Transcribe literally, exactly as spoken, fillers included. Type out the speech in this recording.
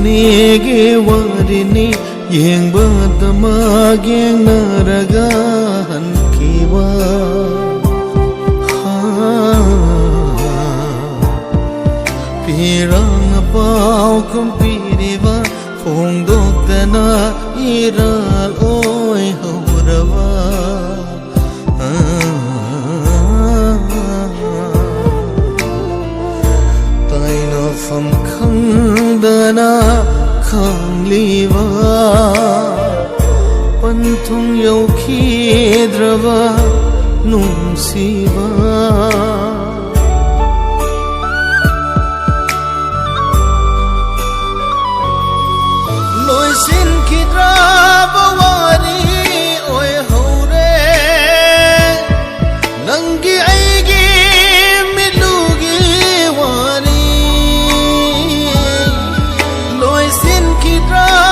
ꯑꯩꯒꯤ ꯋꯥꯔꯤꯅꯤ, ꯌꯦꯡꯕꯗꯃꯛ ꯌꯦꯡꯅꯔꯒ ꯍꯟꯈꯤꯕ꯫ ꯍꯥ, ꯄꯤꯔꯥꯡꯅ ꯄꯥꯎꯈꯨꯝ ꯄꯤꯔꯤꯕ, ꯐꯣꯡꯗꯣꯛꯇꯅ ꯏꯔꯥꯜ ꯑꯣꯏꯍꯧꯔꯕ꯫ ꯇꯥꯏꯅꯐꯝ ꯈꯪꯗꯅ ꯈꯥꯡꯂꯤꯕ, ꯄꯟꯊꯨꯡ ꯌꯧꯈꯤꯗ꯭ꯔꯕ ꯅꯨꯡꯁꯤꯕ꯫ ꯂꯣꯏꯁꯤꯟꯈꯤꯗ꯭ꯔꯕ ꯋꯥꯔꯤ ꯑꯣꯏꯍꯧꯔꯦ, ꯅꯪꯒꯤ ꯑꯩꯒꯤ ꯃꯤꯠꯂꯨꯒꯤ ꯋꯥꯔꯤ꯫ ꯂꯣꯏꯁꯤꯟꯈꯤꯗ꯭ꯔꯕ